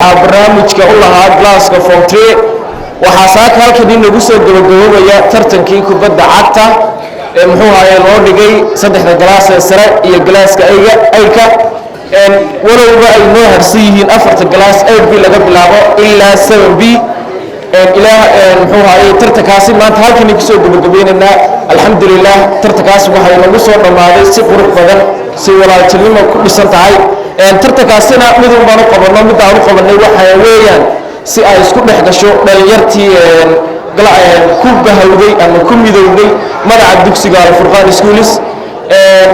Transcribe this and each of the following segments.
Ahaa barnaamijka u lahaa classka form 3. Waxaa saaka halkan inagu soo gabagaboobaya tartankii kubadda cagta ee muxuu ahaye loo dhigay saddexda class ee sare iyo classka ayga eightka, walowba ay noo harsan yihiin afarta class, 8B laga bilaabo ilaa 7B. Ilaa muxuu ahaye tartankaasi maanta halkani kusoo gabagabeynaynaa. Alxamdulilah, tartankaasi waxay nagu soo dhammaaday si qurux badan, si walaaltinimo ku dhisan tahay. Tartankaasina midun baan u qabanno, midda aan u qabanay waxa weeyaan si ay isku dhex gasho dhalinyartii ku bahawday ama ku midowday magaca dugsiga Alfurqaan Schools.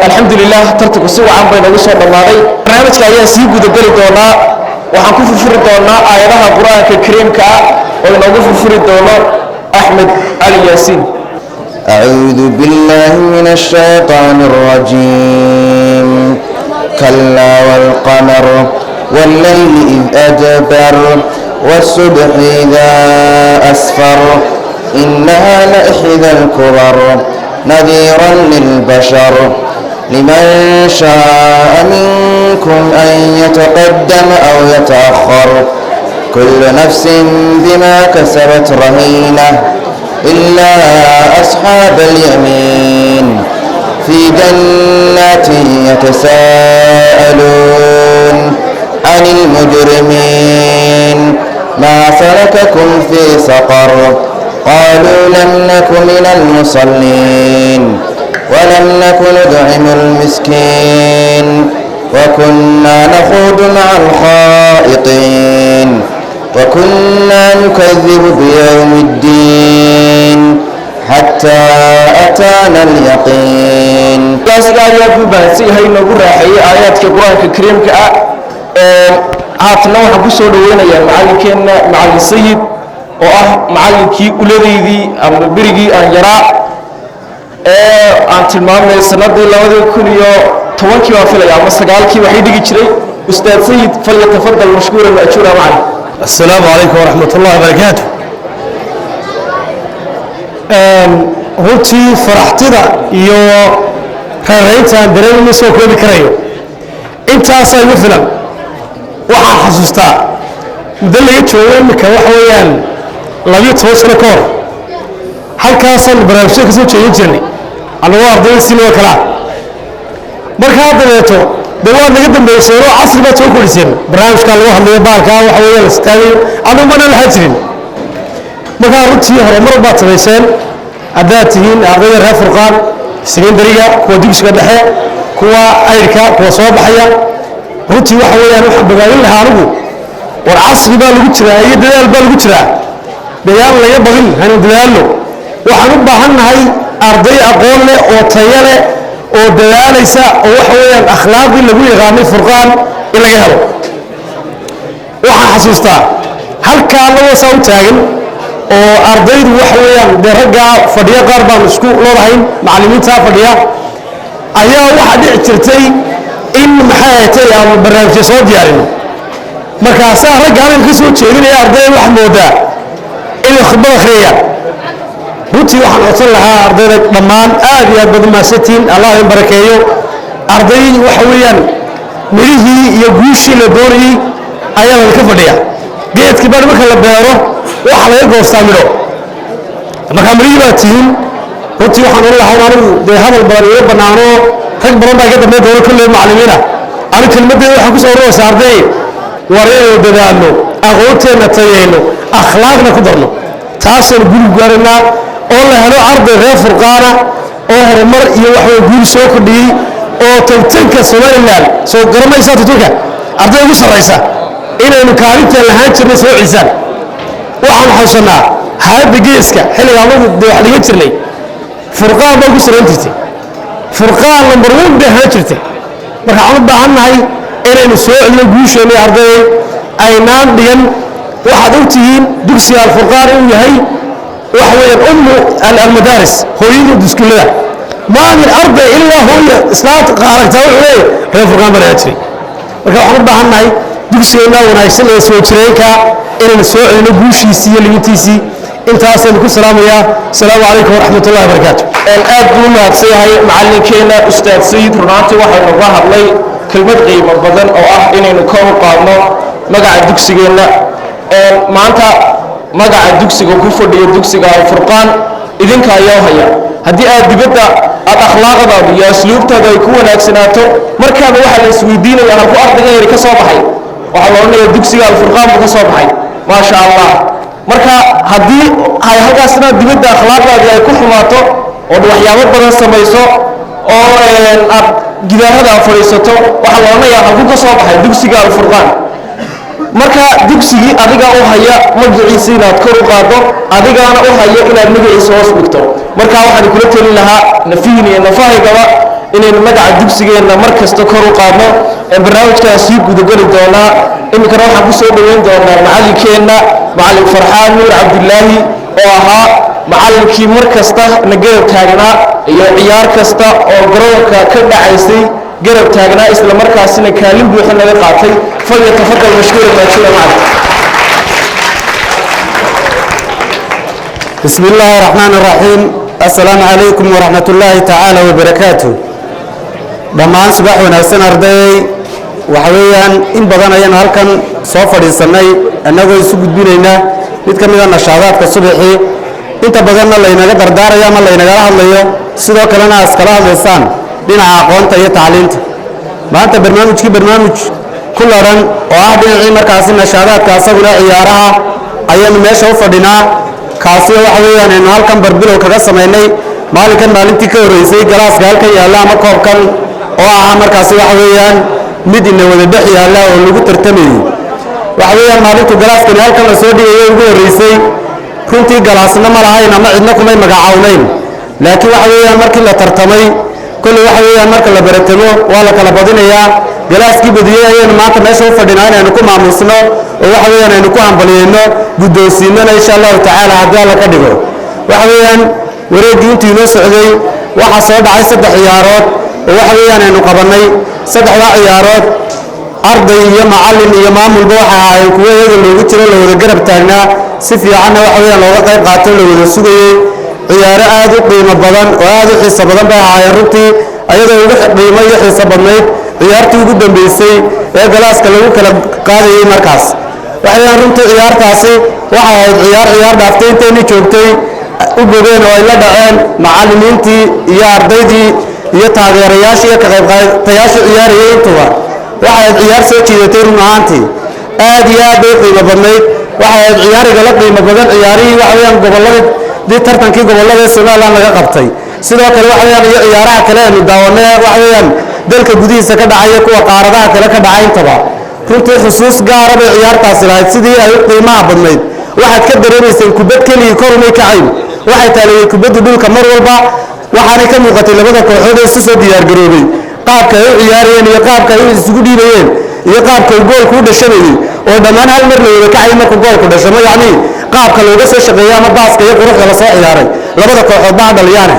Alxamdulilah, tartanku si wacan bay nagu soo dhammaaday. Barnaamijka ayaan sii gudageli doonaa. Waxaan ku furfuri doonaa aayadaha Qur-aanka Kariimka ah oo inoogu furfuri doono Axmed Cali Yaasiin. أعوذ بالله من الشيطان الرجيم. كلا والقمر، والليل إذ أدبر، والصبح إذا أسفر، إنها لإحدى الكبر، نذيرا للبشر، لمن شاء منكم أن يتقدم أو يتأخر، كل نفس بما كسبت رهينة، إلا أصحاب اليمين، في جنات يتساءلون عن المجرمين، ما سلككم في سقر؟ قالوا لم نك من المصلين، ولم نك نطعم المسكين، وكنا نخوض مع الخائضين، وكنا نكذب بيوم الدين حتى أتانا اليقين. Kaasiga ayaa ku baahsan yahay, noogu raaxeeyey aayaadka Qur-aanka Kariimka ah. Haatana waxaan ku soo dhaweynayaa macallinkeenna, Macallin Sayid, oo ah macallinkii uladaydii ama berigii aan yaraa ee aan tilmaamnay sanadii 2010-kii baan filaya ama 9-kii waxay dhigi jiray. Ustaad Sayid, فليتفضل مشكورا مأجورا macallin. السلام عليكم ورحمة الله وبركاته. Runtii faraxtida iyo reeraynta aan dareemi ma soo koobi karayo, intaasaa igu filan. Waxaan xasuustaa muddo laga joogo imika, waxa weeyaan 12 sano ka hor, halkaasaan barnaamijyo ka soo jeedin jirnay anagoo ardayda sinoo kalaa. Markaa dabeeto dee waad naga dambeyseen oo casri baad soo kordhiseen. Barnaamijkaa lagu hadlayo baalkaa waxa weeyaan la istaagayo annagu manaan lahaan jirin. Markaa runtii horumar baad samayseen haddaad tihiin ardayda reer Furqaan secondaryga, kuwa dugsiga dhexe, kuwa eightka, kuwa soo baxaya. Runtii waxa weeyaan waxaan bogaadin lahaa anigu, war casri baa lagu jiraa iyo dadaal baa lagu jiraa, dayaan laga badin, hanu dadaalno. Waxaan u baahan nahay arday aqoon leh oo tayo leh oo dadaalaysa oo waxa weeyaan akhlaaqdii lagu yaqaanay Furqaan in laga helo. Waxaan xasuustaa halkaa annagoo saa u taagan oo ardaydu waxa weeyaan dee raggaa fadhiya qaar baan isku loodahayn, macallimiintaa fadhiya ayaa waxaa dhici jirtay in maxay ahatay aanu barnaamijyo soo diyaarino. Markaasaa ragga halkan ka soo jeedinaya ardayda waxaad moodaa inay khudbad akhriyayaan. Runtii waxaan codsan lahaa ardayda dhammaan, aad iyo aad baad umahadsantihiin, Allah idin barakeeyo. Arday waxa weeyaan midhihii iyo guushii la doonayey ayaa ladinka fadhiya. Geedkii baan marka la beero waxaa laga goostaa midho, markaa midhihii baa tihiin. Runtii waxaan oran lahaa, anigu dee hadal badan iga bannaano, rag badan baa iga dambeyn doona kolley macallimiina. Anigu kelmaddeeda waxaan kusoo ururaysaa, arday, war inaynu dadaalno, aqoonteenna tayayno, akhlaaqna ku darno, taasaynu guri gaaraynaa oo la helo arday reer Furqaana oo horumar iyo waxway guul soo kordhiyey oo top tenka Somaliland soo garanaysaa, top tenka arday ugu sarraysa inaynu kaalinteen lahaan jirnay soo ciisaan. Waxaan xasuusanaa hayadda Geeska xilliga anagu dee wax dhigan jirnay, Furqaan baa ugu sarrayn jirtay, Furqaan number one bay ahaan jirtay. Marka waxaan u baahan nahay inaynu soo celino guusheennii, ardayday, aynaan dhigan. Waxaad og tihiin dugsiga Alfurqaan inuu yahay waxa weeyaan أم المدارس, hooyada iskuullada. Maalin arday ilaa hooya islaanta qaaragtaa wuxuu leeyahay reer Furqaan baan ahaan jiray. Marka waxaan u baahan nahay dugsigeenna wanaagsan ee soo jireenka inaynu soo celino guushiisii iyo limintiisii. Intaasaynu ku salaamayaa. Asalaamu calaykum waraxmat ullahi wabarakaatu. Aad buu u mahadsan yahay macallinkeena Ustaad Sayid. Runaantii waxaynu uga hadlay kelmad qiimo badan oo ah inaynu kor u qaadno Magaca dugsigeenna maanta, magaca dugsiga ku fadhiyo, dugsiga Alfurqaan, idinka ayaa haya. Haddii aad dibadda aad akhlaaqdaadu iyo asluubtaadu ay ku wanaagsanaato, markaaba waxaa la isweydiinaya halku ardayga yari ka soo baxay. Waxaa la odhanaya dugsiga Alfurqaan buu ka soo baxay, maasha Allah. Marka haddii ay halkaasna dibadda akhlaaqdaadii ay ku xumaato ood waxyaabo badan samayso oo aad gidaarada fadhiisato, waxaa la odhanayaa halku ka soo baxay? Dugsiga Alfurqaan. Marka dugsigii adigaa u haya magaciisa inaad kor u qaaddo, adigaana u haya inaad magaciisa hoos dhigto. Marka waxaan kula telin lahaa nafihin iyo nafahaygaba inaynu magaca dugsigeenna mar kasta kor u qaadno. Barnaamijkaan sii gudageli doonaa. Iminkana waxaan kusoo dhoweyn doonaa macallinkeenna, Macallin Farxaan Nuur Cabdilaahi, oo ahaa macallinkii mar kasta na garab taagnaa iyo ciyaar kasta oo garoonka ka dhacaysay garab taagnaa, isla markaasina kaalin buuxa naga qaatay. فليتفضل مشكورا مأجورا معك. بسم الله الرحمن الرحيم. السلام عليكم ورحمة الله تعالى وبركاته. Dhammaan subax wanaagsan, arday. Waxa weeyaan in badan ayaan halkan soo fadhiisannay annagoo isu gudbinayna mid ka mida nashaadaadka subaxii, inta badanna laynaga dardaarayo ama laynagala hadlayo, sidoo kalena aad iskala hadlaysaan dhinaca aqoonta iyo tacliinta. Maanta barnaamijkii barnaamij ku laran oo ah dhinacii markaasi nashaadaadka, asaguna ciyaaraha ayaanu meesha u fadhinaa. Kaasi waxa weeyaan aynu halkan barbilow kaga samaynay maalinkan maalintii ka horreysay galaaska halkan yaalla ama koobkan oo ahaa markaasi waxa weeyaan mid ina wada dhex yaalla oo lagu tartamayey. Waxa weeyaan maalintu galaaskani halkan la soo dhigayay ugu horreysay, runtii galaasna ma lahayn ama cidna kumay magacawnayn, laakiin waxa weeyaan markii la tartamay, kolley waxa weeyaan marka la baratamo waa la kala badinayaa. Galaaskii badiyey ayaynu maanta meesha u fadhinaa inaynu ku maamuusno oo waxa weeyaan aynu ku hambaliyeyno, guddoonsiinona insha Allahu tacaala haddii Alla ka dhigo. Waxa weeyaan wareeggii intii inoo socday waxaa soo dhacay saddex ciyaarood oo waxa weeyaan aynu qabannay. Saddexdaa ciyaarood arday iyo macallin iyo maamulba waxa ahaayeen kuwo iyaga loogu jiro, la wada garab taagnaa, si fiicanna waxa weeyaan looga qayb qaato, la wada sugayey. Ciyaaro aad u qiimo badan oo aad u xiiso badan bay ahaayeen runtii, ayadoo ugu qiimo iyo xiiso badnayd ciyaartii ugu dambeysay ee galaaska lagu kala qaadayey. Markaas waxa weeyaan runtii ciyaartaasi waxay ahayd ciyaar ciyaar dhaaftay intayni joogtay u bogeen oo ay la dhaceen macallimiintii iyo ardaydii iyo taageerayaashii iyo ka qaybqaatayaashii ciyaarayay intuba. Waxay ahayd ciyaar soo jiidatay run ahaantii, aad iyo aad bay u qiimo badnayd. Waxay ahayd ciyaariga la qiimo badan ciyaarihii waxa weeyaan gobollada dii tartankii gobollada ee Somaliland laga qabtay, sidoo kale waxa weeyaan iyo ciyaaraha kale aynu daawanay, waxa weeyaan dalka gudihiisa ka dhacaya, kuwa qaaradaha kale ka dhacay intaba. Runtii xusuus gaara bay ciyaartaasi lahayd. Sidii ay u qiimaha badnayd waxaad ka dareemayseen kubad keligii kor umay kacayn, waxay taalayeen kubaddu dhulka mar walba. Waxaanay ka muuqatay labada kooxood ee isu soo diyaargaroobay qaabka ay u ciyaarayeen iyo qaabka ay isugu dhiibayeen iyo qaabka uu goolku u dhashanayey oo dhammaan hal mar la wada kacay markuu goolku dhashamo, yacni qaabka looga soo shaqeeyey ama baaska iyo quruxda lasoo ciyaaray labada kooxood baa dhaliyaane.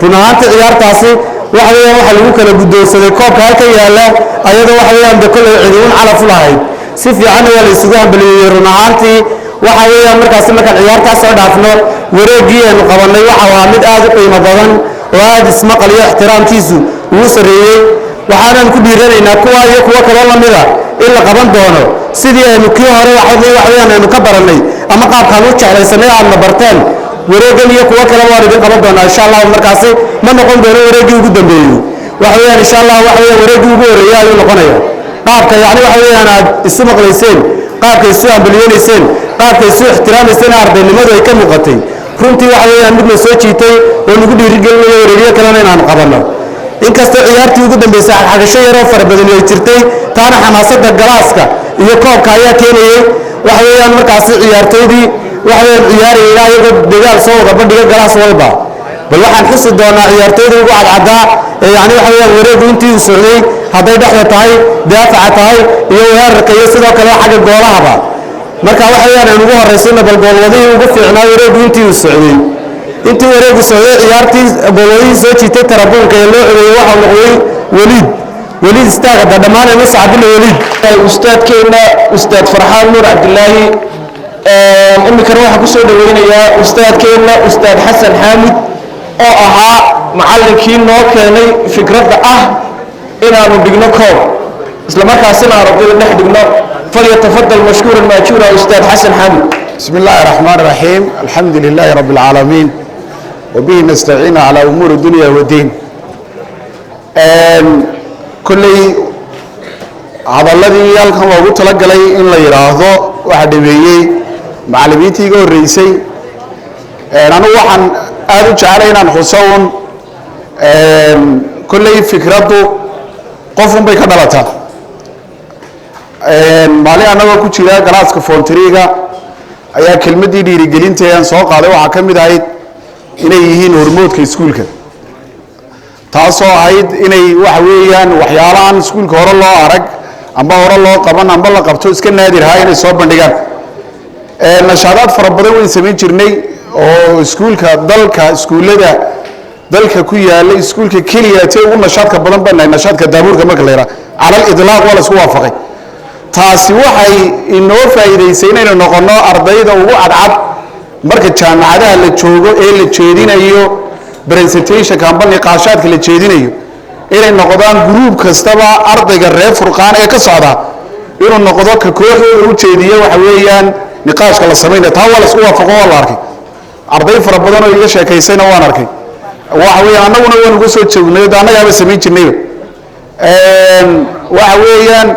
Run ahaantii ciyaartaasi waxa weeyaan waxaa lagu kala guddoonsaday koobka halka yaalla, ayadoo waxa weeyaan de kolley cidiun calaf u lahayd, si fiicanna waa la isugu hambaliyeeyey run ahaantii. Waxa weeyaan markaasi markaan ciyaartaas soo dhaafno, wareeggii aynu qabannay waxa ahaa mid aad u qiimo badan oo aad ismaqal iyo ixtiraamkiisu ugu sarreeyey. Waxaanan ku dhiiranaynaa kuwa iyo kuwo kaloo la mida in la qaban doono, sidii aynu kii hore waxa weeyaan aynu ka barannay ama qaabkaan u jeclaysanay aadna barteen. Wareeggan iyo kuwo kale waan idin qaban doonaa insha Allah. Markaasi ma noqon doono wareeggii ugu dambeeyey, waxa weeyaan insha Allah waxa weeyaan wareeggii ugu horreeyey ayuu noqonaya. Qaabka yacni waxa weeyaan aad isu maqlayseen, qaabka isu ambaliyenayseen, qaabka isu ixtiraamayseen, ardaynimadu ay ka muuqatay, runtii waxa weeyaan mid na soo jiitay oo nagu dhiirigelinayo wareegyo kalena inaanu qabanno. Inkastoo ciyaartii ugu dambeysay xagxagasho yaroo fara badani ay jirtay, taana xamaasadda galaaska iyo koobka ayaa keenayey. Waxa weeyaan markaasi ciyaartoydii waxa weeyaan ciyaarayna ayagoo dagaal soo wada bandhiga galaas walba. Bal waxaan xusi doonaa ciyaartoyda ugu cadcaddaa ee yacni waxa weeyaan wareegu intii uu socday, hadday dhexda tahay, daafaca tahay iyo weerarka iyo sidoo kale xagga goolahaba. Marka waxa weeyaan aan ugu horraysayna bal goolwadihii ugu fiicnaa wareegu intii uu socday. Intii wareegu socday ciyaartii goolwadihii soo jiitay tarabuunka ee loo codeeyey waxau noqday Weliid. Weliid, istaag hadda, dhammaan aynu sacabina Weliid. Ustaadkeenna, Ustaad Farxaan Nuur Cabdilaahi. Iminkana waxaan kusoo dhaweynayaa ustaadkeenna, Ustaad Xasan Xaamud, oo ahaa macallinkii noo keenay fikradda ah inaanu dhigno koob. Isla markaasina aan ardayda dhex dhigno. Falyatafadal mashkuuran maajuura Ustaad Xasan Xaamid. بسم الله الرحمن الرحيم، الحمد لله رب العالمين، وبه نستعين على أمور الدنيا والدين. Kolley hadalladii halkan loogu talagalay in la yidhaahdo waxaa dhameeyey macallimiintii iga horreysay. Anigu waxaan aada u jecelay inaan xuso un kolley fikraddu qof un bay ka dhalataa. Maalin annagoo ku jira galaaska form three-ga ayaa kelmaddii dhiirigelinta aan soo qaaday waxaa ka mid ahayd inay yihiin hormoodka iskuulka, taasoo ahayd inay waxa weeyaan waxyaalahan iskuulka hore loo arag amba hore loo qaban amba la qabto iska naadir ahaa inay soo bandhigaan. Nashaadaad fara badan wayn samayn jirnay oo iskuulka dalka, iskuullada dalka ku yaala, iskuulka keliya tee ugu nashaadka badan baan nahay. Nashaadka daabuurka marka la yidhaha, calal idlaaq waa la isku waafaqay. Taasi waxay inoo faa'iidaysay inaynu noqonno ardayda ugu cadcad marka jaamacadaha la joogo ee la jeedinayo presentationka amba niqaashaadka la jeedinayo, inay noqdaan group kastaba ardayga reer Furqaan ee ka socda inuu noqdo ka kooxdooda u jeediya waxa weeyaan niqaashka la samaynaya. Taa waa la isku waafaqo, waa la arkay. Arday fara badan oo iga sheekaysayna waan arkay. Waxa weeyaan annaguna waan uga soo joognay, de annagaaba samayn jirnayba. Waxa weeyaan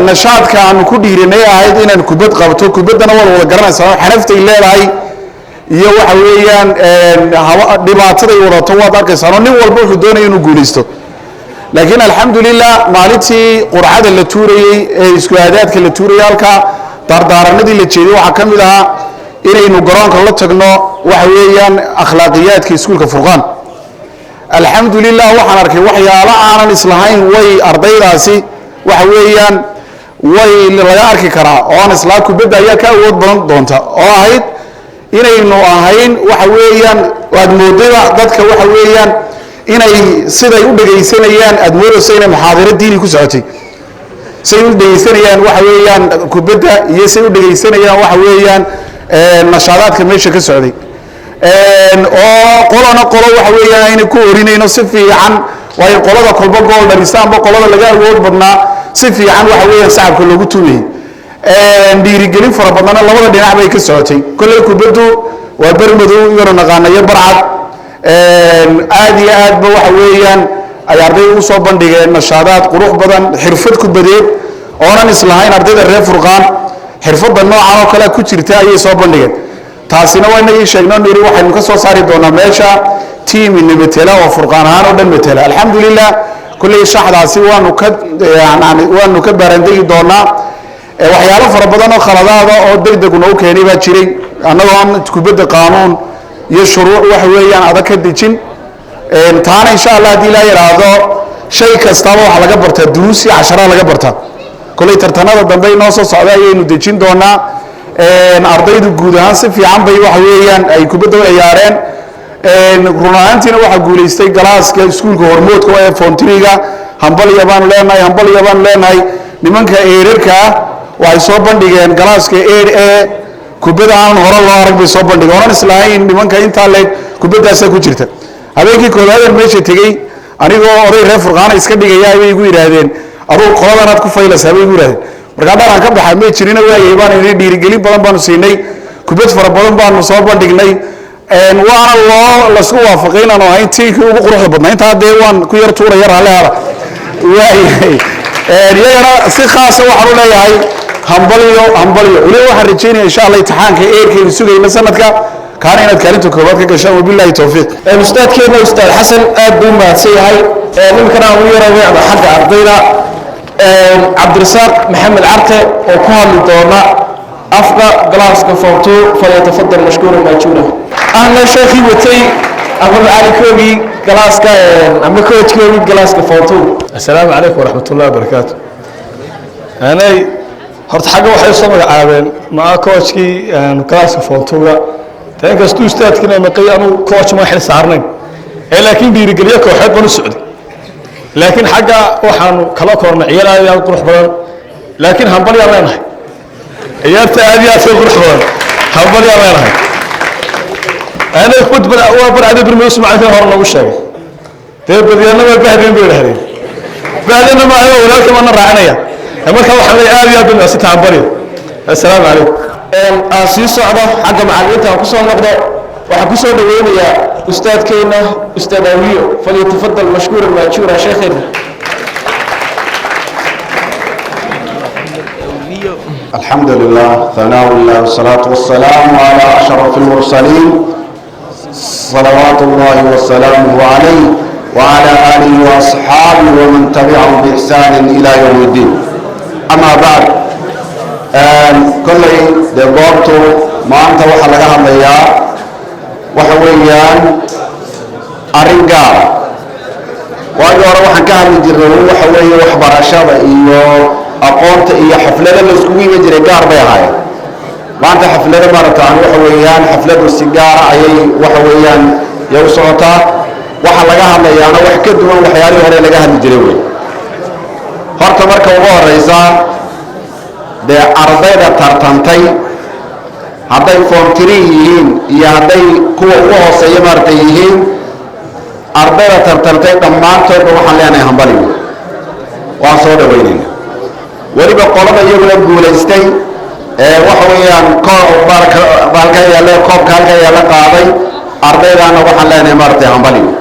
nashaadka aanu ku dhiirinay ahayd inaan kubad qabto. Kubaddana waad wada garanaysaa xanaftay leedahay iyo waxa weeyaan dhibaataday wadato, waad arkaysaa oo nin walba wuxuu doonaya inuu guulaysto. Laakiin alxamdulilah, maalintii qurcada la tuurayey ee isku aadaadka la tuurayay, halkaa daardaaranadii la jeediyey waxaa ka mid ahaa inaynu garoonka la tagno waxa weeyaan akhlaaqiyaadka iskuulka Furqaan. Alxamdulilah, waxaan arkay waxyaalo aanan islahayn way ardaydaasi waxa weeyaan way laga arki karaa oo aan islaa kubadda ayaa ka awood badan doonta, oo ahayd inaynu ahayn waxa weeyaan aad moodayba dadka waxa weeyaan inay siday u dhegaysanayaan aad moodayso inay muxaadaro diini ku socotay, say u dhegaysanayaan waxa weeyaan kubadda iyo say u dhegaysanayaan waxa weeyaan nashaadaadka meesha ka socday, oo qolona qolo waxa weeyaan aynay ku orinayno si fiican, waayo qolada kolba gool dhalisa amba qolada laga awood badnaa si fiican waxa weeyaan sacabka loogu tumayay. Dhiirigelin fara badnana labada dhinac bay ka socotay. Kolley kubaddu waa bermadow iyona naqaanayo barcad. Aad iyo aadba waxa weeyaan ay ardayda usoo bandhigeen nashaadaad qurux badan, xirfad kubadeed oonan islahayn ardayda reer Furqaan xirfadda noocan oo kale ku jirta ayay soo bandhigeen. Taasina waa inagii sheegno, niri waxaynu ka soo saari doonaa meesha team ina metela oo Furqaan ahaan oo dhan metela. Alxamdulilah, kulley shaxdaasi waanu ka baarandegi doonaa. Waxyaalo fara badan oo khaladaada oo deg deg noo keenay baa jiray, annagoo aan kubadda qaanuun iyo shuruuc waxa weeyaan adag ka dejin. Taana insha Allah haddii ilaa yidhaahdo, shay kastaba waxaa laga bartaa duruus iyo casharaa laga bartaa. Kolley tartanada dambe inoo soo socda ayaynu dejin doonaa. Ardaydu guud ahaan si fiican bay waxa weeyaan ay kubadda u ciyaareen. Run ahaantiina waxaa guulaystay galaaska iskuulka hormoodka ee form three-ga. Hambalya baanu leenahay, hambalya baanu leenahay. Nimanka eerarka ah waxay soo bandhigeen galaaska eer ee kubadda aan hore loo arag bay soo bandhigeen, oran islahayn nimanka intaa leeg kubaddaasaa ku jirta. Habeenkii koowaadaan meesha tegey, anigoo oday reer Furqaana iska dhigaya bay igu yidhaahdeen, "Adugu qoladanaad ku faylaysaa," bay igu yidhahdeen. Markaa dharaan ka baxay may jirina, waayay baan idhi. Dhiirigelin badan baanu siinay, kubad fara badan baanu soo bandhignay, waana loo lasku waafaqay inaanu ahayn tiinkii ugu quruxda badnaa. Intaa dee waan ku yar tuuraya, raallihaada. Waayahay, iyagana si khaasa waxaan u leeyahay hambalyo, hambalyo. Weliba waxaan rajeynaya insha Allah imtixaanka eerkaynu sugayna sanadka kaana inaad kaalinta koowaad ka gashaan. Wabillahi towfiiq. Ustaadkeena Ustaad Xasan aad buu mahadsan yahay. Iminkana aan u yaro weecda xagga ardayda, Cabdirasaaq Maxamed Carte oo ku hadli doona afka galaaska form two. Falyatafadal mashkuuran maajuura, ahna sheekhii watay ama macalinkoogii galaaska ama coachkoogii galaaska form two. Asalaamu calaykum waraxmat ullahi wabarakaatu. Anay horta xagga waxay usoo magacaabeen maa coachkii galaaska form two-ga. Ta inkastuu ustaadkiina maqay, anuu coach ma xil saarnayn ee laakiin dhiirigeliyo kooxeed baan u socday. Laakiin xagga waxaanu kala kornay ciyaal aad iyo aad qurux badan. Laakiin hambalyaan leenahay ciyaarta aad iyo aad ka qurux badan, hambalyaan leenahay. Anay kubad waa barcada birmayo, sumcadkan hore noogu sheegay dee badyaana waa bahdeen bay idhahdeen. Baadina maaha, walaalka baana raacinaya. Marka waxaan leeyahay aad iyo aad baan si tacanbaryo. Assalaamu calaykum. Aan sii socdo xagga macallimiinta, aan kusoo noqdo. Waxaan kusoo dhaweynayaa ustaadkeena, Ustaad Awiyo. Falyatafadal mashkuuran maajuura sheekheena. الحمد لله، ثناء الله والصلاة والسلام على أشرف المرسلين، صلوات الله وسلامه عليه وعلى آله وأصحابه ومن تبعهم بإحسان إلى يوم الدين. أما بعد، كل دبابته ما أنت وحلقها hadlayaa waxa weeyaan arrin gaara. Waagii hore waxaan ka hadli jirnay waxa weeye waxbarashada iyo aqoonta iyo xaflado la iskugu imi jiray, gaar bay ahaayeen. Maanta xaflado maaragta aan waxa weeyaan xafladu si gaara ayay waxa weeyaan yay u socotaa. Waxa laga hadlayaana wax ka duwan waxyaalihii hore laga hadli jiray wey. Horta marka ugu horeysa, dee ardayda tartantay, hadday form three yihiin iyo hadday kuwa ugu hooseeya maaragtay yihiin, ardayda tartantay dhammaantoodba waxaan leenahay hambaliyo, waan soo dhaweynayna. Weliba qolada iyaguna guulaystay ee waxa weeyaan baalka yaalla, koobka halka yaalla qaaday, ardaydaana waxaan leenahay maaragtay hambaliyo.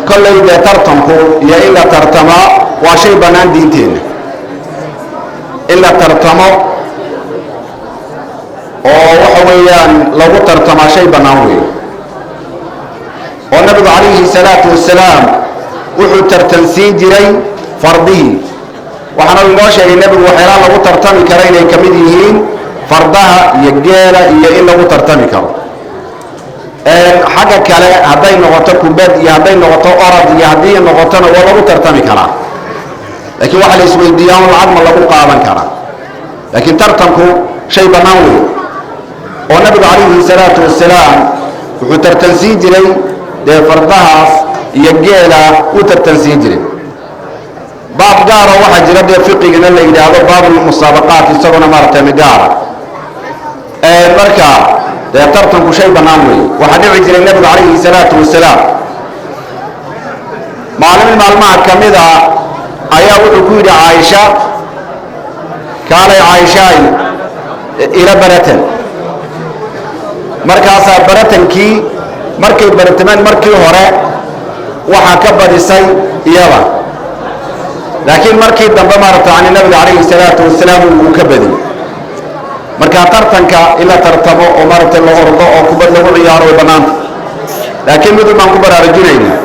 Kolley dee tartanku iyo in la tartamaa waa shay bannaan diinteenna. In la tartamo oo waxa weeyaan lagu tartamaa shay bannaan weeye, oo Nabigu calayhi salaatu wasalaam wuxuu tartansiin jiray fardihii. Waxaana inoo sheegay Nebigu waxyaalaha lagu tartami kara inay ka mid yihiin fardaha iyo geela iyo in lagu tartami karo. Xagga kale hadday noqoto kubad iyo hadday noqoto orod iyo haddii noqotona waa lagu tartami karaa, laakiin waxaa la isweydiiyaa un lacag ma lagu qaadan karaa. Laakiin tartanku shay bannaan wey, oo Nabigu calayhi salaatu wasalaam wuxuu tartansiin jiray dee fardahaas iyo geela u tartansiin jiray. Baab gaara waxaa jira dee fiqigana la yidhaahdo baabulmusaabaqaat, isaguna maaragtay gaara. Marka dee tartanku shay bannaan weeye. Waxaa dhici jiray Nebigu calayhi salaatu wasalaam maalin maalmaha ka mida ayaa wuxuu ku yidhi Caaisha: "Kaalay Caaishaay, ila baratan." Markaasaa baratankii markay baratameen, markii hore waxaa ka badisay iyada, laakiin markii dambe maaragta yani Nabiga calayhi salaatu wasalaam uu ka badiyey. Marka tartanka in la tartamo oo maaragtay la ordo oo kubad lagu ciyaaro way bannaanta, laakiin mid baan ku baraarujinaynaa: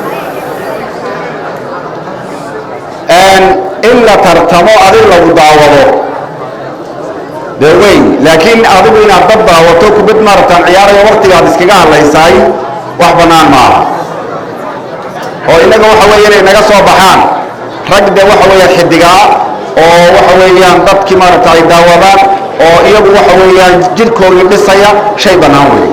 in la tartamo adig lagu daawado dee wey, laakiin adigu inaad dad daawato kubad maaragtaan ciyaarayo waktigaad iskaga hadlaysaay wax bannaan maaha. Oo innaga waxa weeye inay naga soo baxaan rag de waxa weeyaan xidigaa oo waxa weeyaan dadkii maaragta ay daawadaan oo iyagu waxa weeyaan jidhkoodii dhisaya, shay bannaan weeye,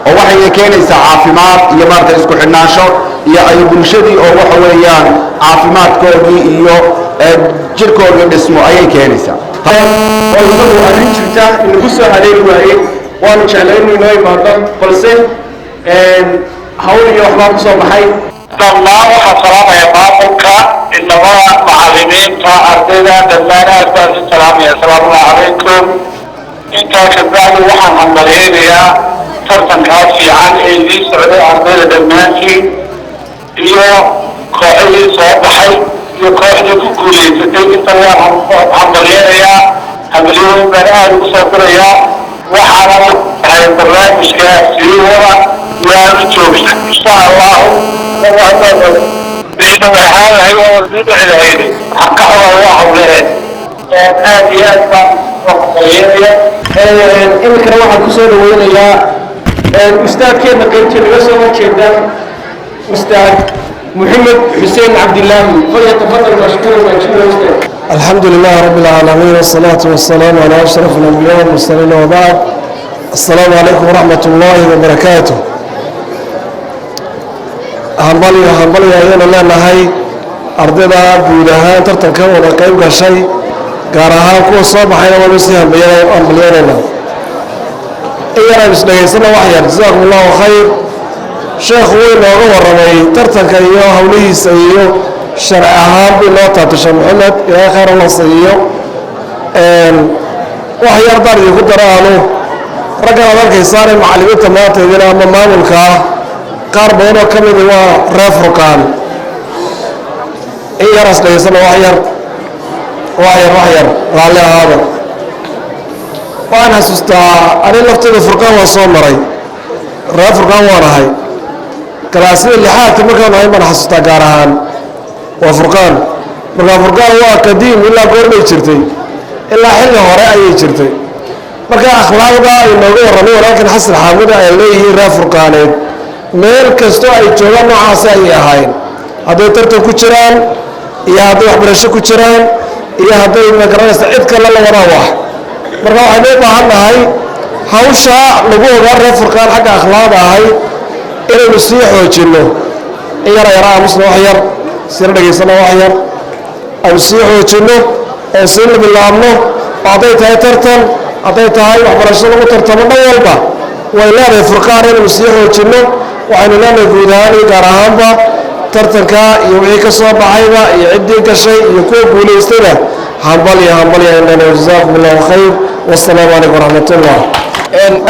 oo waxay keenaysaa caafimaad iyo maaragta isku xidhnaansho iyo ay bulshadii oo waxa weeyaan caafimaadkoodii iyo jidhkoodii dhismo ayay keenaysaa. Oo inagu arrin jirta inagu soo haleeli waayey, waanu jeclay inuu inoo imaado, balse hawl iyo waxbaa ku soo baxay. Dhammaan waxaan salaamaya maamulka, inamada, macalimiinta, ardayda, dhammaan aad baan u salaamaya. Asalaamu calaykum. Intaa kabacdi waxaan hambalyaynayaa tartankaas fiican ee idiin socday ardayda dhammaantiin, iyo kooxihii soo baxay iyo kooxdii ku guulaysatay. Inta waan hambalyaynayaa, hambalyooyin baan aada ugu soo dirayaa. Waxaana ahay barnaamijka sii wada, yaanu joogsan insha Allahu. Ahaanahay waa sii dhici lahayd, waxaan ka xubaa waa hawlehe. Aad iyo aad baan u hambalyeynaya. Iminkana waxaan kusoo dhaweynayaa ustaadkeena qaybta naga soo horjeeda, Ustaad Maxamed Xuseen Cabdilaahi. Falyatafadal mashkuur maajuura ustaad. الحمد لله رب العالمين، والصلاة والسلام على أشرف الأنبياء والمرسلين، وبعد، السلام عليكم ورحمة الله وبركاته. Hambalyo, hambalyo ayaynu leenahay ardayda guud ahaan tartanka wada qayb gashay, gaar ahaan kuwa soo baxayna waanu sii hambalyeynayna. In yar aynu isdhegaysana wax yar. Jasaakum Allahu khayr. Sheekhu way nooga warramay tartanka iyo howlihiisa iyo Sharci ahaan buu noo taabtay Sheekh Maxamed, Ilaahay khayr alla siiyo. Wax yar daan idinku daro, aanu raggan aad arkaysaane macallimiinta maanta idin ama maamulka ah, qaar badan oo ka midi waa reer Furqaan. In yaraas dhegeysana, wax yar, wax yar, wax yar, raalli ahaada. Waxaan xasuustaa ani laftayda Furqaan waa soo maray, reer Furqaan waan ahay. Galaasyada lixaadka markaan ahay baan xasuustaa, gaar ahaan waa Furqaan. Markaa Furqaan waa qadiim, ilaa goormay jirtay? Ilaa xilli hore ayay jirtay. Marka akhlaaqda ay nooga warramay walaalkan Xasan Xaamud ay leeyihiin reer Furqaaneed, meel kastoo ay joogaan noocaasi ayay ahaayeen, hadday tartan ku jiraan iyo hadday waxbarasho ku jiraan iyo hadday magaranaysa cid kale la wadaa wax. Marka waxaynu u baahan nahay hawsha lagu ogaa reer Furqaan xagga akhlaaqda ahayd inaynu sii xoojinno. In yara yara aamusna, wax yar sina dhegaysana, wax yar aynu sii xoojinno oo sii bilaabno, oo hadday tahay tartan, hadday tahay waxbarasho lagu tartamo, dhan walba way leedahay Furqaan inaynu sii xoojinno. Waxaynu leenahay guud ahaan iyo gaar ahaanba tartanka iyo wixii ka soo baxayba iyo ciddii gashay iyo kuwa guulaystayba hambalya, hambalya indhana. Jazaakum Allahu khayr, wassalaamu calaykum waraxmatullah.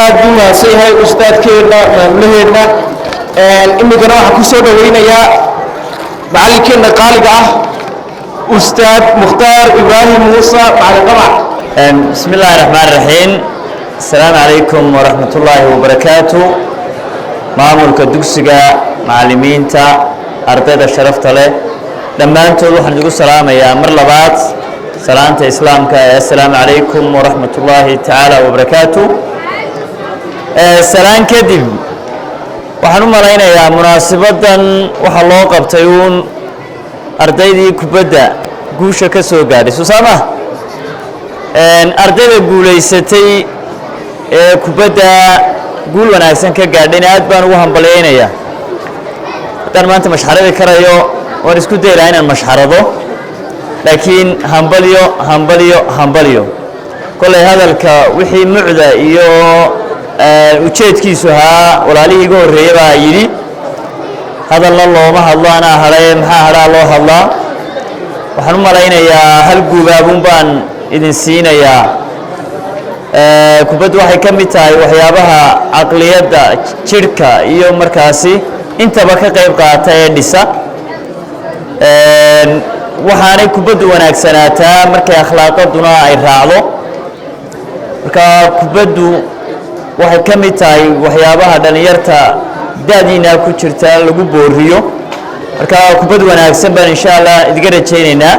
Aad buu mahadsan yahay ustaadkeenna, maamulaheenna. Iminkana waxaan ku soo dhoweynayaa macallinkeenna qaaliga ah, Ustaad Mukhtaar Ibraahim Muuse, Macalin Qamac. بسم الله الرحمن الرحيم، السلام عليكم ورحمة الله وبركاته. Maamulka dugsiga, macallimiinta, ardayda sharafta leh, dhammaantood waxaan idigu salaamayaa mar labaad salaanta islaamka ee assalaamu calaykum waraxmat ullaahi tacaala wabarakaatu. Salaan kadib, waxaan u malaynayaa munaasabaddan waxaa loo qabtay uun ardaydii kubadda guusha ka soo gaadhay, soo saama? Ardayda guulaysatay ee kubadda guul wanaagsan ka gaadhayna aad baan ugu hambalyaynayaa. Haddaan maanta mashxaradi karayo waan isku dayi lahaa inaan mashxarado, laakiin hambalyo, hambalyo, hambalyo. Kollay hadalka wixii mucda iyo ujeedkiisu ahaa walaalihii iga horreeyey baa yidhi. Hadalna looma hadlo anaa hadhaye, maxaa hadhaa loo hadlaa? Waxaan u malaynayaa hal guubaabun baan idin siinayaa. Kubaddu waxay ka mid tahay waxyaabaha caqliyadda, jidhka iyo markaasi intaba ka qayb qaata ee dhisa. Waxaanay kubaddu wanaagsanaataa markay akhlaaqaduna ay raacdo. Marka kubaddu waxay ka mid tahay waxyaabaha dhallinyarta da'diina ku jirta lagu booriyo. Marka kubad wanaagsan baan insha Allah idiga rajaynaynaa.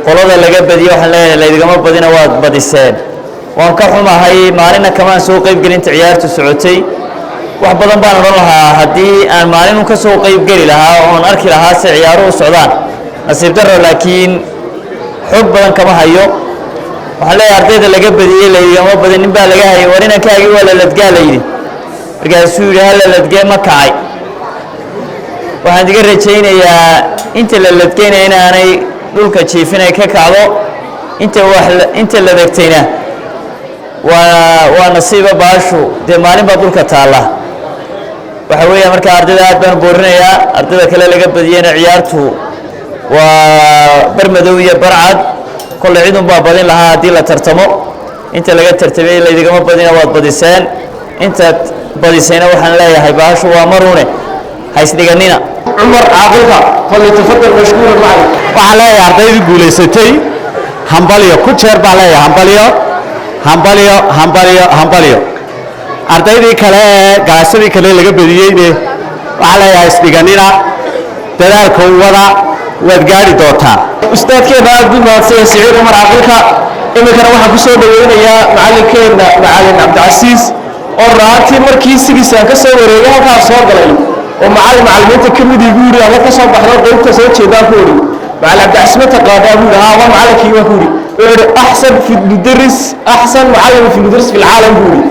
Qolada laga badiyo waxaan leeyahay laydigama badina, waad badiseen. Waan ka xumahay, maalina kamaan soo qayb gelinta ciyaartu socotay. Wax badan baan odhan lahaa haddii aan maalin un ka soo qayb geli lahaa oon arki lahaa se ciyaaruhu socdaan. Nasiib darro, laakiin xog badan kama hayo. Waxaan leeyahay ardayda laga badiyey, laydigama badin. Nin baa laga hayay, war inankaagii waa la ladgaa la yidhi. Markaasuu yidhi, hala ladgee, ma kacay. Waxaan idiga rajaynayaa inta la ladgeynaya inaanay dhulka jiifin, ay ka kacdo. Inta wax inta ladagtayna waa nasiiba, baashu dee maalin baa dhulka taalla. Waxa weeya marka ardayda aad baan boorinayaa. Ardayda kale laga badiyeyna, ciyaartu waa bar madow iyo barcad, kolley cidun baa badin lahaa haddii la tartamo. Inta laga tartamay laydigama badina, waad badiseen. Intaad badisayna waxaan leeyahay baashu waa marune, haysdhiganina. Cumar Caaqilka, falyatafadal mashkuuran macalin. Waxaan leeyahay ardaydii guulaysatay hambalyo, ku jeer baan leeyahay hambalyo, hambalyo, hambalyo, hambalyo. Ardaydii kale ee galaasyadii kale laga badiyeyne waxaan leeyahay isdhiganina, dadaalka wada, waad gaadhi doontaa. Ustaadkeena aad buu mahadsan yahay, Siciid Cumar Caaqilka. Iminkana waxaan ku soo dhoweynayaa macallinkeenna, Macallin Cabdicasiis, oo raantii markii sidiisaan ka soo wareegay halkaan soo galay oo macallin macallimiinta ka mid igu yidhi, ama ka soo baxdo qaybta soo jeedaan ku idhi, "Macallin Cabdicasiis ma taqaanaa?" Buu yidhi. "Haa, waa macallinkii," waan ku yidhi. Wuxuu yidhi, "أحسن في المدرس، أحسن معلم في المدرس في العالم," buu yidhi.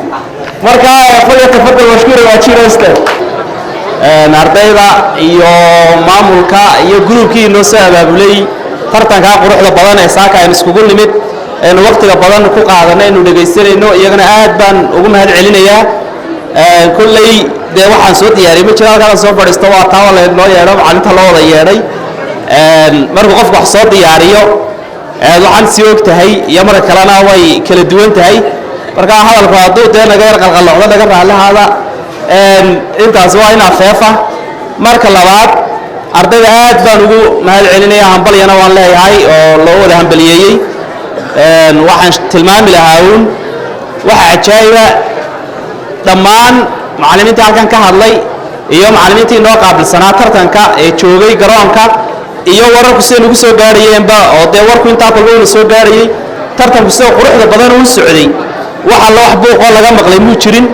Marka فليتفضل مشكورا waa jira ustaad. Ardayda iyo maamulka iyo gruubkii noo soo abaabulay tartankaa quruxda badan ee saaka aynu iskugu nimid, aynu waqtiga badan ku qaadanay, aynu dhegaysanayno, iyagana aad baan ugu mahad celinayaa. Kolley dee waxaan soo diyaariyey ma jiro, halkaan soo fadhiisto waa taa la noo yeedho, macallinta loo wada yeedhay. Markuu qofku wax soo diyaariyo, waxaan sii og tahay iyo marka kalena way kala duwan tahay. Marka hadalku hadduu dee naga yar qalqalloocdo, naga raallihaada. Intaas waa inaa feefa. Marka labaad, ardayda aad baan ugu mahad celinaya, hambalyana waan leeyahay oo loo wada hambaliyeeyey. Waxaan tilmaami lahaa uun waxa cajaa'iba, dhammaan macallimiintii halkan ka hadlay iyo macallimiintii inoo qaabilsanaa tartanka ee joogay garoonka iyo wararku siday nagu soo gaarhayeenba, oo dee warku intaa kolba una soo gaarhayey, tartanku sida quruxda badan uu socday, wax alla wax buuqoo laga maqlay muu jirin.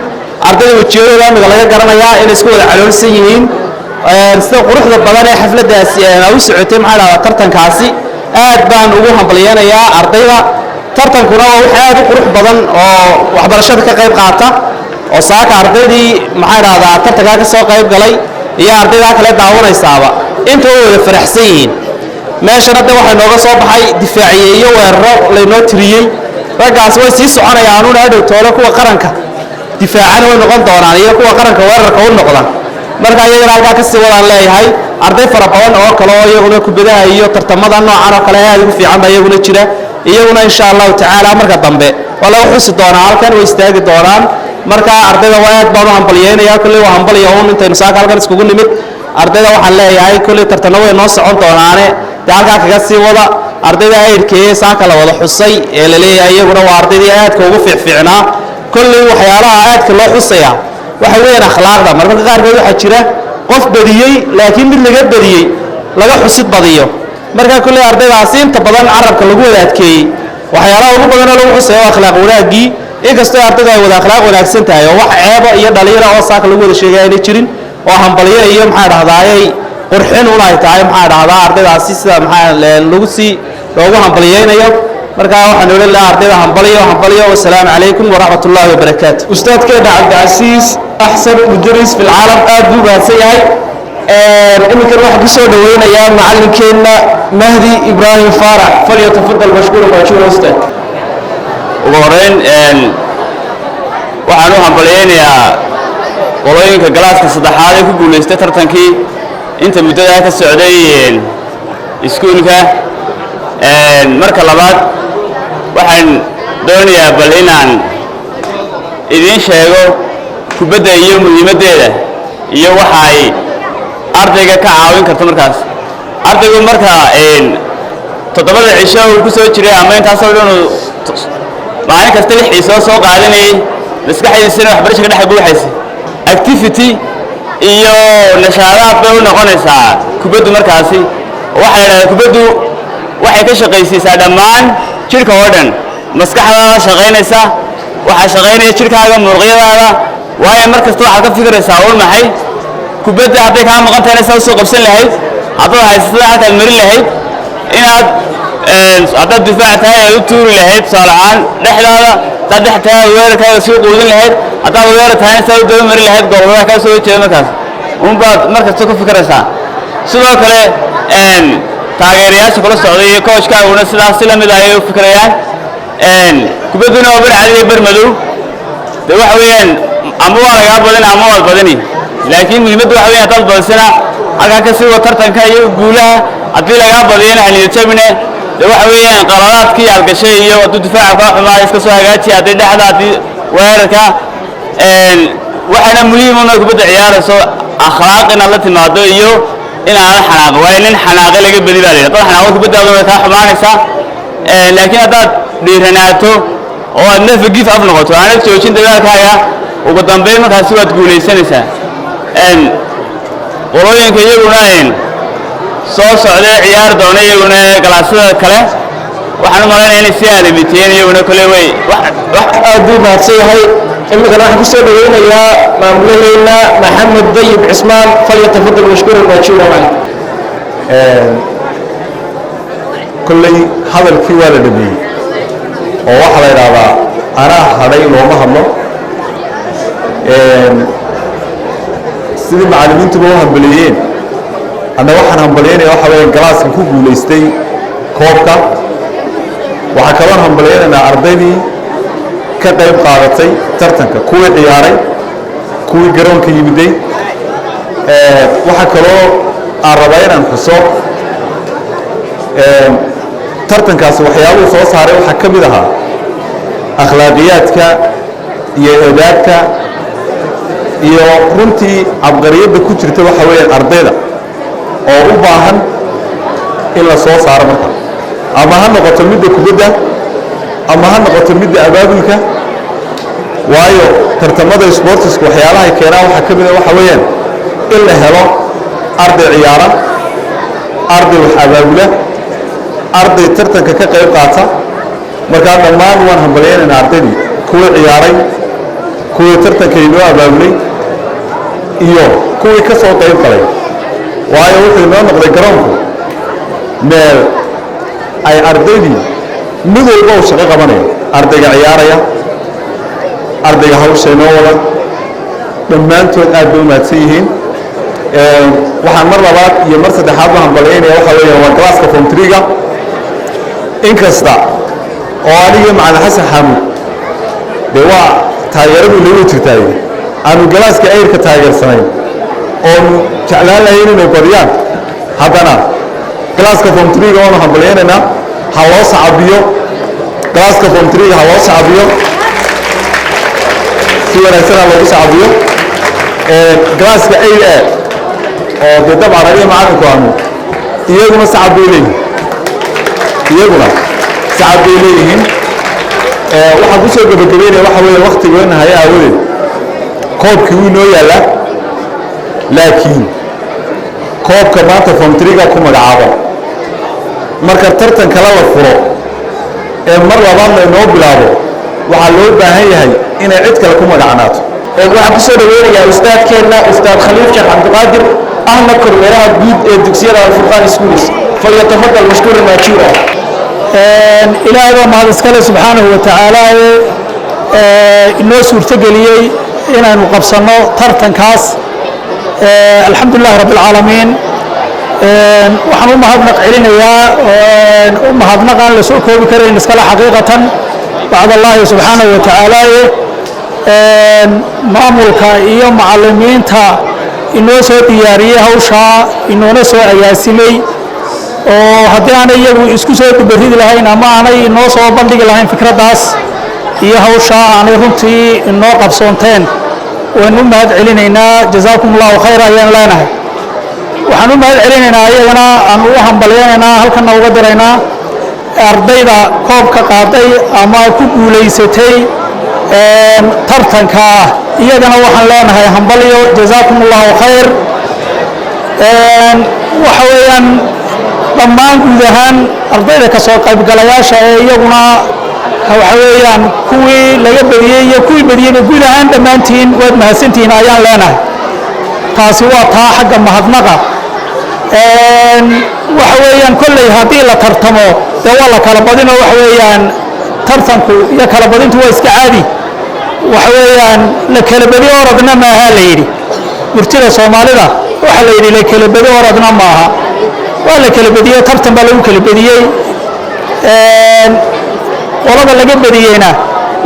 Ardayda wejiyadooda amiga laga garanayaa inay isku wada caloolsan yihiin sida quruxda badan ee xafladdaasi u socotay. Maxaa dhahdaa, tartankaasi aad baan ugu hambalyeynayaa ardayda. Tartankuna waa wax aad u qurux badan oo waxbarashada ka qayb qaata, oo saaka ardaydii, maxaa dhahdaa, tartankaa ka soo qayb galay iyo ardaydaa kale daawanaysaaba inta way wada faraxsan yihiin. Meeshana de waxaa nooga soo baxay difaaciye iyo weeraro laynoo tiriyey. Raggaas way sii soconayaan una hadhow toole kuwa qaranka difaacana way noqon doonaan iyo kuwa qaranka weerarka u noqda. Marka iyagana halkaa kasii wadaan leeyahay. Arday fara badan oo kale oo iyaguna kubadaha iyo tartamada noocan oo kale aad ugu fiican baa iyaguna jira. Iyaguna insha Allahu tacaala marka dambe waa laga xusi doonaa, halkan way istaagi doonaan. Marka ardayda waa aad baan u hambalyeynaya. Kolley waa hambalya uun intaynu saaka halkan iskugu nimid. Ardayda waxaan leeyahay, kolley tartano way noo socon doonaane, dee halkaa kaga sii wada. Ardayda ayrkeeye saaka la wada xusay ee la leeyahay iyaguna waa ardaydii aadka ugu fiicfiicnaa. Kolley waxyaalaha aadka loo xusaya waxa weeyaan akhlaaqda. Marmarka qaarkood waxaa jira qof badiyey, laakiin mid laga badiyey laga xusid badiyo. Marka kolley ardaydaasi inta badan carabka lagu wada adkeeyey, waxyaalaha ugu badanoo lagu xusaya waa akhlaaq wanaaggii, inkastoo ardaydu ay wada akhlaaq wanaagsan tahay oo wax ceeba iyo dhaliila oo saaka lagu wada sheegay aynay jirin, oo hambalyo iyo, maxaa dhahdaayey, qurxin un ay tahay, maxaa dhahdaa, ardaydaasi sida maxaa lagu sii loogu hambalyeynayo. Marka waxaan odhan lahaa ardayda hambalyo, hambalyo. Wasalaamu calaykum waraxmat ullaahi wabarakaatu. Ustaadkeena Cabdicasiis, axsan mudaris fi lcaalam, aad buu mahadsan yahay. Iminkan waxaan kusoo dhaweynayaa macalinkeenna Mahdi Ibraahim Faarax. Falyatafadal mashkuura maajuura ustaad. Ugu horeyn waxaan u hambalyeynayaa qolooyinka galaaska saddexaad ee ku guulaystay tartankii inta muddadaa ka socday iskuulka. Marka labaad, waxaan doonayaa bal inaan idiin sheego kubadda iyo muhiimaddeeda iyo waxa ay ardayga ka caawin karto. Markaas ardaygu marka 7da cisho uu ku soo jiray ama intaasoo dhan uu maalin kasta lix xiisoo soo qaadanayay, maskaxdiisana waxbarasha ka dhex buuxaysa, activity iyo nashaadaad bay u noqonaysaa kubaddu. Markaasi waxaa la idhahdaa kubaddu waxay ka shaqaysiisaa dhammaan jidhka oo dhan. Maskaxdaada shaqaynaysa, waxaa shaqaynaya jidhkaaga, muruqyadaada, waayo mar kasta waxaad ka fikiraysaa un maxay kubadda hadday kaa maqan tahayna saa usoo qabsan lahayd, haddaad haysatada halkaad marin lahayd, inaad haddaad difaac tahay aad u tuuri lahayd, tusaale ahaan dhexdaada haddaad dhex tahay aad weerarkaaga sii quudin lahayd, haddaad weerar tahayna saa u daba marin lahayd gobolada kaa soo jeeda. Markaas unbaad mar kasta ku fikiraysaa. Sidoo kale taageerayaasha kula socday iyo coachkaaguna sidaas si la mid ah ayay u fikirayaan. Kubadduna waa bar cadi iyo bar madow. De waxa weeyaan ama waa lagaa badin ama waad badini, laakiin muhiimaddu waxa weeyaan haddaad badisana halkaa ka sii wa tartanka iyo guulaha, haddii lagaa badiyana ha niyad jabine. De waxa weeyaan qaladaadkii aad gashay iyo hadduu difaaca kaa xumaa iska soo hagaaji, haddii dhexda, haddii weerarka. Waxaana muhiim una kubadda ciyaarayso akhlaaq inaad la timaado iyo in aanad xanaaqin, waayo nin xanaaqe laga bedi baa la yidhi. Haddaad xanaaqo kubaddaadu way kaa xumaanaysaa, laakiin haddaad dhiiranaato oo aad never give up noqoto, aanad joojin dadaalkaaga, ugu dambeyn markaasi waad guulaysanaysaa. Qolooyinka iyaguna soo socday ciyaari doona iyaguna galaasyada kale, waxaan u malaynaya inay si aalamiteen iyaguna kole way. Aad buu mahadsan yahay. Iminkana waxaan kusoo dhaweynayaa maamulaheena Maxamed Dayib Cismaan. Falyatafadal mashkuuran maajuura macalin. Kolley hadalkii waa la dhameeyey oo waxaa la idhaahdaa anaa hadhay looma hadlo. Sidii macallimiintuba u hambaleeyeen, anna waxaan hambalyeynaya waxa weeye galaaska ku guulaystay koobka. Waxaa kaloon hambalyeynaynaa ardaydii ka qayb qaadatay tartanka, kuwii ciyaaray, kuwii garoonka yimiday. Waxaa kaloo aan rabaa inaan xuso Tartankaasi waxyaabuhu soo saaray waxaa ka mid ahaa akhlaaqiyaadka iyo eedaabta iyo runtii cabqariyadda ku jirta waxa weeyaan ardayda oo u baahan in la soo saaro. Marka ama ha noqoto midda kubadda ama ha noqoto midda abaabulka, waayo tartamada sports-ka waxyaalahay keenaan waxaa ka mid a waxa weeyaan in la helo arday ciyaara, arday wax abaabula, arday tartanka ka qayb qaata. Markaa dhammaan waan hambalyaynayna ardaydii, kuwii ciyaaray, kuwii tartanka inoo abaabulay iyo kuwii ka soo qayb galay, waayo wuxuu inoo noqday garoonku meel ay ardaydii mid walba uu shaqo qabanayo, ardayga ciyaaraya, ardayga hawsha inoo wada. Dhammaantood aad bay u mahadsan yihiin. Waxaan mar labaad iyo mar saddexaad ba hambalyaynaya waxa weeyaan waa galaaska form three-ga. Inkasta oo aniga Macalin Xasan Xaamud dee waa taageeradu nagu jirtaay aanu galaaska ayrka taageersanayn oonu jeclaan lahayn inay badiyaan, haddana galaaska form three-ga waanu hambalyaynaynaa. Ha loo sacabiyo galaaska form three-ga, ha loo sacabiyo, si wanaagsan ha loogu sacabiyo. Galaaska 8A oo dee dabcan aniga macalinku aanu, iyaguna sacab bay leeyihin, iyaguna sacab bay leeyihiin. Waxaan kusoo gabagabeynaya waxa weeye waktigoona haya aawadeed, koobkii wuu inoo yaallaa, laakiin koobka maanta form three-ga ku magacaabo. Marka tartan kale la furo ee mar labaad la inoo bilaabo, waxaa loo baahan yahay inay cid kale ku magacnaato. Waxaan kusoo dhaweynayaa ustaadkeenna, Ustaad Khaliif Sheekh Cabdiqaadir, ahna kormeeraha guud ee dugsiyada Alfurqaan Schools. فليتفضل مشكورا ماجورا. Ilaahay baa mahad iskale subxaanahu wa tacaala ee inoo suurtogeliyey inaynu qabsanno tartankaas. Alxamdu lilahi rabbi alcaalamiin. Waxaan u mahadnaq celinayaa, u mahadnaq aan la soo koobi karayn iskale xaqiiqatan bacd Allahi subxaanahu wa tacaala maamulka iyo macallimiinta inoo soo diyaariyey hawshaa, inoona soo agaasimay, oo haddii aanay iyagu isku soo dubaridi lahayn ama aanay inoo soo bandhigi lahayn fikraddaas iyo hawshaa aanay runtii inoo qabsoonteen, waynu u mahad celinaynaa. جزاكم الله خير ayaan leenahay. Waxaan u mahad celinaynaa iyagana, aan u hambalyaynaynaa, halkanna uga diraynaa ardayda koobka qaaday ama ku guulaysatay tartanka. Iyagana waxaan leenahay hambalyo, جزاكم الله خير. Waxa weeyaan dhammaan guud ahaan ardayda ka soo qaybgalayaasha ee iyaguna waxa weeyaan kuwii laga badiyey iyo kuwii badiyeyba, guud ahaan dhammaantiin waad mahadsantihiin ayaan leenahay. Taasi waa taa xagga mahadnaqa. Waxa weeyaan kolley haddii la tartamo dee waa la kala badinoo, waxa weeyaan tartanku iyo kala badintu waa iska caadi. Waxa weeyaan la kala badi orodna maaha la yidhi murtida Soomaalida. Waxaa la yidhi la kala badi orodna maaha. Waa la kala badiyey, tartan baa lagu kala badiyey. Qolada laga badiyeyna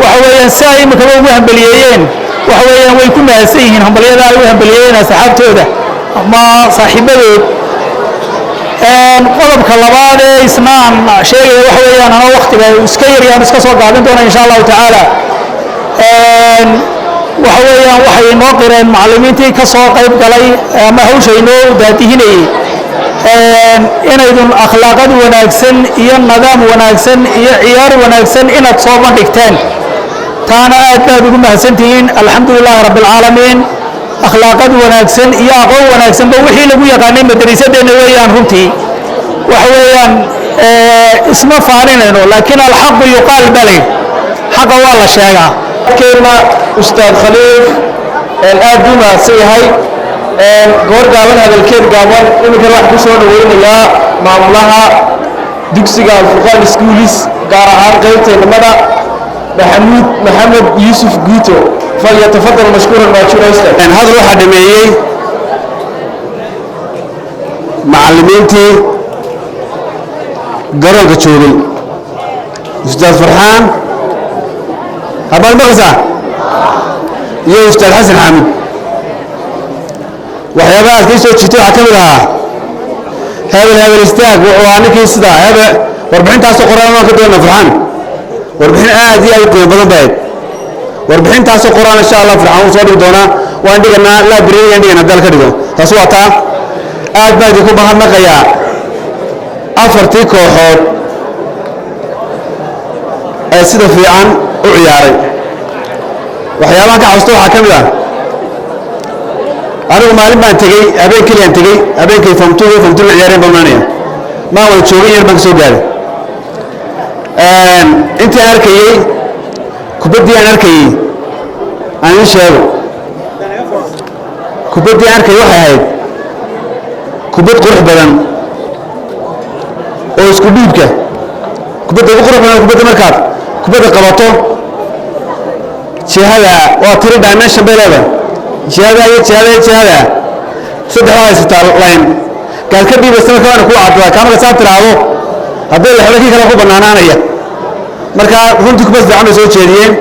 waxa weeyaan si ay imikaba ugu hambaliyeeyeen, waxa weeyaan way ku mahadsan yihiin hambalyada ay u hambaliyeeyeen asxaabtooda ama saaxiibadood. Qodobka labaad ee isna aan sheegaya waxa weeyaan, anoo waktiga iska yaryaan iska soo gaabin doona insha Allahu tacaala, waxa weeyaan waxay inoo qireen macallimiintii ka soo qayb galay ama hawsha inoo daadihinayey inaydun akhlaaqad wanaagsan iyo nidaam wanaagsan iyo ciyaar wanaagsan inaad soo bandhigteen. Taana aad baad ugu mahadsantihiin. الحمد لله رب العالمين. Akhlaaqad wanaagsan iyo aqoon wanaagsanba wixii lagu yaqaanay madariisadeenna weeyaan. Runtii waxa weeyaan isma faaninayno, laakiin الحق يقال balay, xaqa waa la sheegaa. Keenna Ustaad Khaliif aad buu mahadsan yahay. Goor gaaban hadalkeed gaaban. Iminkan waxaan ku soo dhaweynayaa maamulaha dugsiga Alfurqaan Schools, gaar ahaan qaybta inamada, Maxamuud Maxamed Yuusuf Guuto. فليتفضل مشكورا ماجورا ustaad. Hadal waxaa dhameeyey macallimiintii garoonka joogay, Ustaad Farxaan habaad maqlaysaa iyo Ustaad Xasan Xaamud. Waxyaabaha aad kii soo jiitay waxaa ka mid ahaa Hebel hebel istaag, wuxuu ahaa ninkii sidaa hebel. Warbixintaasoo qoraan waan ka doonaa Farxaan. Warbixin aad iyo aad u qiimo badan bay ahayd warbixintaasoo qoraan. Insha Allah Farxaan wuu soo dhigi doonaa, waan dhiganaa library-gaan dhiganaa dal ka dhigo. Taasi waa taa. Aad baa idinku mahadnaqayaa afartii kooxood ee sida fiican u ciyaaray. Waxyaabaha ka xasuusta waxaa ka mid ah, anigu maalin baan tegey, habeen keliyaan tegey, habeenkay form two iyo form three la ciyaareen baan maanaya, maan wada joogin, yar baan ka soo gaaray. Intii aan arkayey, kubaddii aan arkayey, aan idiin sheego, kubaddii aan arkayey waxay ahayd kubad qurux badan oo isku dhiibka kubadda ugu qurux badan. Kubadda markaad kubadda qabato, jihada waa three dimension bay leedahay, jihada iyo jihada iyo jihada, saddex waa haysataa line gaad ka dhiibaysa. Marka waana kuu caddaa kaa, marka saa tiraahdo, haddii la helo kii kale ku bannaanaanaya. Marka runtii kubad fiican bay soo jeediyeen.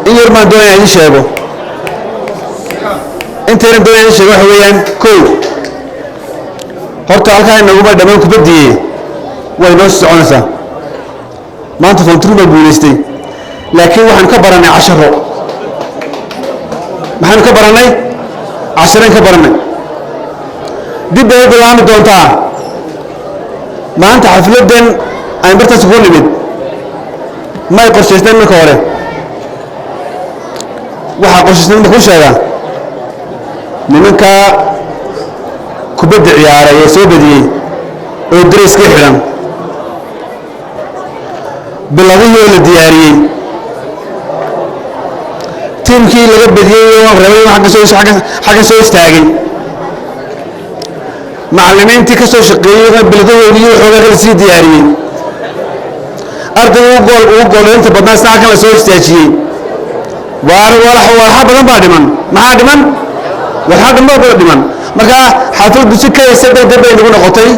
In yar baan doonaya idin sheego, intaynan doonaya idin sheego waxa weeyaan: kow, horta halkaa inaguma dhammaan kubaddii, way noo sii soconaysaa. Maanta form three baa guulaystay, laakiin waxaanu ka barannay casharo. Maxaanu ka barannay? Cashareen ka barannay. Dib bay u bilaami doontaa. Maanta xafladdan aan bartaas ku nimid may qorshaysnayn marka hore. Waxaa qorshaysnayn ma kuu sheegaa? Nimanka kubadda ciyaaray ee soo badiyey oo dareyskii xidhan, biladihii oo la diyaariyey, tiimkii laga badiyey oo rabay xagga soo istaagay, macallimiintii ka soo shaqeeyey biladahoodii iyo waxoogaa kala sii diyaariyey, ardayga ugu gool ugu gooleynta badnaa isna halkan la soo istaajiyey. Waar walxa badan baa dhiman. Maxaa dhiman? Walxa dhan baa dhiman. Marka xafladdu si kaysa degdeg bay nagu noqotay,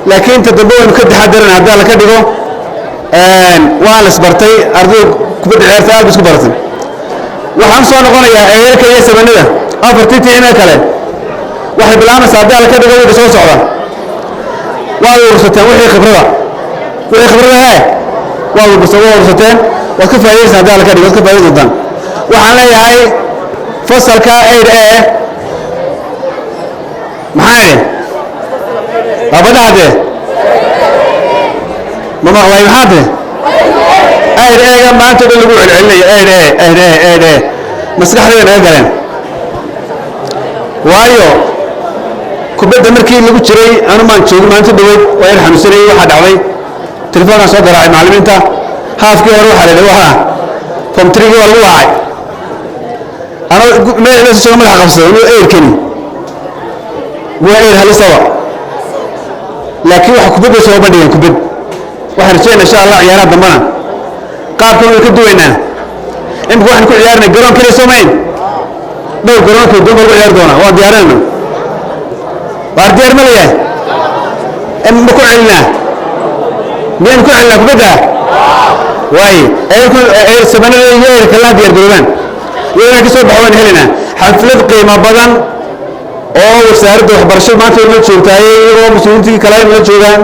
laakiin inta dambe waynu ka taxadarana haddii Alla ka dhigo. Waa la isbartay, ardayda kubadda ciyaarta aad ba isku baratay. Waxaan soo noqonayaa eight-ka iyo seven-ada, afartii tiimee kale. Waxay bilaabaysaa haddii Alla ka dhigo wiilka soo socda. Waad urursateen wixii khibrada hee, waad urursateen, waad ka faa'iidaysan haddii Alla ka dhigo, waad ka faa'iidaysan doontaan. Waxaan leeyahay fasalka 8A. Maxaa idhi? Abadhaade ma maqlay? Maxaa tiri? 8A-ga maanta o dhan lagu celcelinayo, 8A, 8A, 8A, maskaxdayda naga galeen. Waayo, kubadda markii lagu jiray anu maan joogin maalinta dhaweyd, waa yar xanuunsanayay. Waxaa dhacday telefoonkaan soo garaacay macallimiinta. Haafkii hore waxaa la yidhi waa form three-gii waa lagu waacay. Anoo meel meesha jooga madaxa qabsaday, inuu eight-kani waa eight halisaba, laakiin waxa kubadda soo bandhigeen kubad. Waxaan rajeynaa insha Allah ciyaaraha dambana qaabkan way ka duwaynaa. Imika waxaan ku ciyaarnay garoon keliya soo mayn, dhowr garoon kala duwan baa lagu ciyaari doonaa. Waan diyaarinayna. Waar diyaar ma leeyahay? Ma ku celinaa? Miyaynu ku celinaa kubadda? Waaye seven-ada iyo eight kalena diyaar garoobaan, iyadana ka soo baxo waan helaynaa xaflad qiimo badan oo wasaaradda waxbarashada maanta way nala joogtaaye, iyagoo mas-uuliyiintii kale ay nala joogaan,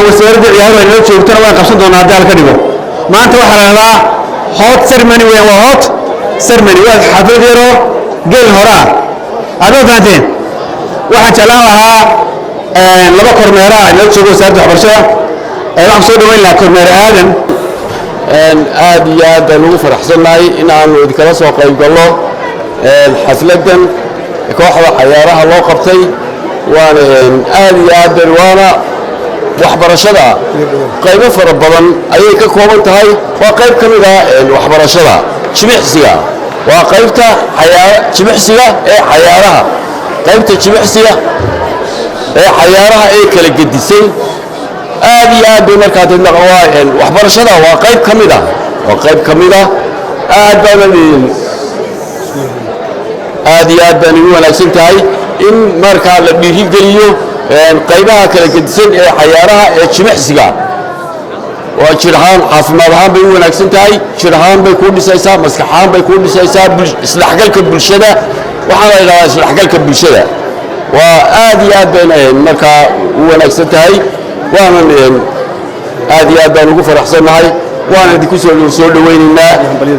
wasaaradda ciyaaruhu ay nala joogtana, waan qabsan doonaa haddii Alla ka dhigo. Maanta waxaa la dhahdaa hot ceremony weeyaan, waa hot ceremony, waa xaflad yaroo gelin hore ah. Aad ma fahanteen? Waxaan jeclaan lahaa laba kormeera ah nala joogo wasaaradda waxbarashada. Waxaan soo dhaweyn lahaa kormeer Aadan. Aad iyo aad baan ugu faraxsannahay in aanu idinkala soo qayb gallo xafladdan kooxda cayaaraha loo qabtay. Waana aad iyo aad ban, waana waxbarashada qaybo fara badan ayay ka kooban tahay. Waa qayb ka mid ah waxbarashada jimicsiga, waa qaybta jimicsiga ee cayaaraha, qaybta jimicsiga ee cayaaraha ee kala gedisay. Aad iyo aad bay markaa deedna waa waxbarashada, waa qayb ka mid ah, waa qayb ka mid ah. Aad baanan aad iyo aad baan igu wanaagsan tahay in markaa la dhiirigeliyo qaybaha kala gedisan ee cayaaraha ee jimicsiga. Waa jir ahaan, caafimaad ahaan bay u wanaagsan tahay, jir ahaan bay kuu dhisaysaa, maskax ahaan bay kuu dhisaysaa, isdhexgalka bulshada, waxaa la yidhahdaa isdhexgalka bulshada. Waa aad iyo aad bayna markaa u wanaagsan tahay, waanan aad iyo aad baan ugu faraxsannahay, waana idinku soo dhowaynaynaa,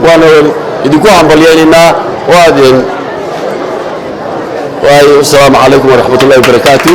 waana idinku hambalyaynaynaa. Waad waayo. Asalaamu calaykum waraxmat ullahi wabarakaatu.